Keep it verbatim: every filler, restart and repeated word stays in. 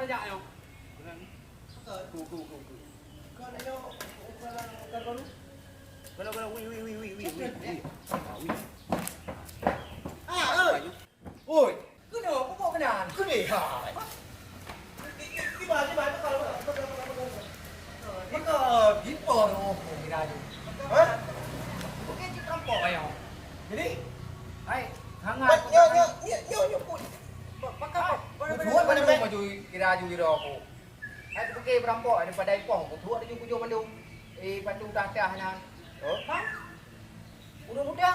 Jak nyoe. Ku, ku, ku, ku. Kau nak nyoe, kau nak, kau nak. Kalau, kalau, wi, wi, wi, wi, wi, wi, wi. Ah, wi. Ah, oi. Oi. Keunoe, pukul keunan. Keunoe, hai. Tiba, tiba, tiba, tiba, tiba, tiba. Maka, tiba, roh, kira aja. Hah? Mungkin cit rampok, ayo. Jadi? Hai, hangat. Nyo, nyo, nyo, nyo, nyo, pun. Pakak, buat mana maju kira aju kira aku. Hai, tu pakai berampok daripada ipoh. Aku tuak tujuh kujur mandum. Eh, bandum dah dah na. Oh? Ha? Udah muda.